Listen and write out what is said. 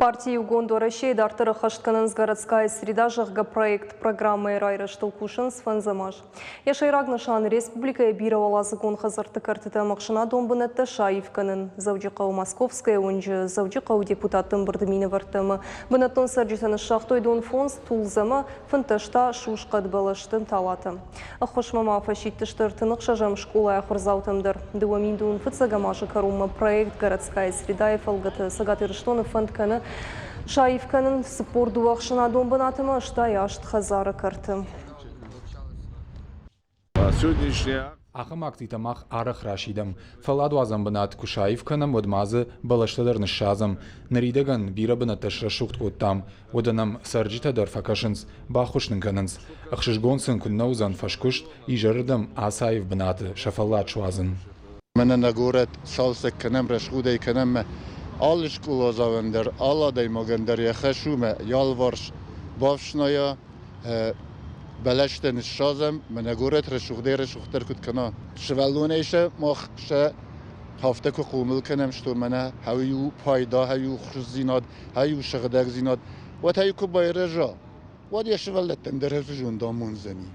Парти Иугонд Уӕрӕсе-йы дарддӕр ӕххӕст кӕнынц Городская среда, зӕгъгӕ, проект. Программӕйы райрӕзтыл кусынц фӕндзӕм аз. Йӕ сӕйраг нысан республикӕйы бирӕуӕладзыгон хӕдзӕртты кӕртытӕ ӕмӕ ӕхсӕнадон бынӕттӕ саив кӕнын. Дзӕуджыхъӕуы Московская уынджы Дзӕуджыхъӕуы депутатты ӕмбырды минӕвӕрттӕ ӕмӕ бынӕттон цӕрджытӕ ныссагътой дон фондз тулдз ӕмӕ 15 та сусхъӕд бӕлӕсты талатӕ. Ӕххуысмӕ ма фӕсидтысты 36-ӕм скъолайы ахуырдзаутӕм дӕр. 2000 фыццӕгӕм азы кӕронмӕ проект «Городская среда»-йы фӕлгӕты Цӕгат Ирыстоны фӕнд кӕны саив кӕнын 42 ӕхсӕнадон бынат ӕмӕ 88 хӕдзары кӕрты. Ахӕм акцитӕ мах арӕх расидӕм. Фӕлладуадзӕн бынат куы саив кӕнӕм, уӕд ма дзы бӕлӕстӕ дӕр ныссадзӕм. Ныридӕгӕн бирӕ бынӕттӕ срӕсугъд кодтам. Уӕдӕ нӕм цӕрджытӕ дӕр фӕкӕсынц, баххуыс нын кӕнынц. Ӕхсызгон сын куыннӕ уыдзӕн фӕскуыст, изӕрырдӕм ацы аив бынаты сӕ фӕллад суадзын. Мӕнӕ нӕ горӕт цалцӕг кӕнӕм, рӕсугъдӕй кӕнӕм мӕ алы скъоладзауӕн дӕр, алы адӕймагӕн дӕр йӕ хӕс у мӕ йӕ алыварс бафснайа, бӕлӕстӕ ныссадзӕм, мӕнӕ горӕт рӕсугъдӕй-рӕсугъддӕр куыд кӕна. Сывӕллонӕй сӕ мах сӕ афтӕ куы хъомыл кӕнӕм, что мӕнӕ хӕуы у пайда, хӕуы у хуыздзинад, хӕуы у сыгъдӕгдзинад, уӕд ӕй куы байрӕза, уӕд йӕ сывӕллӕттӕн дӕр ӕвзонд амондзӕни.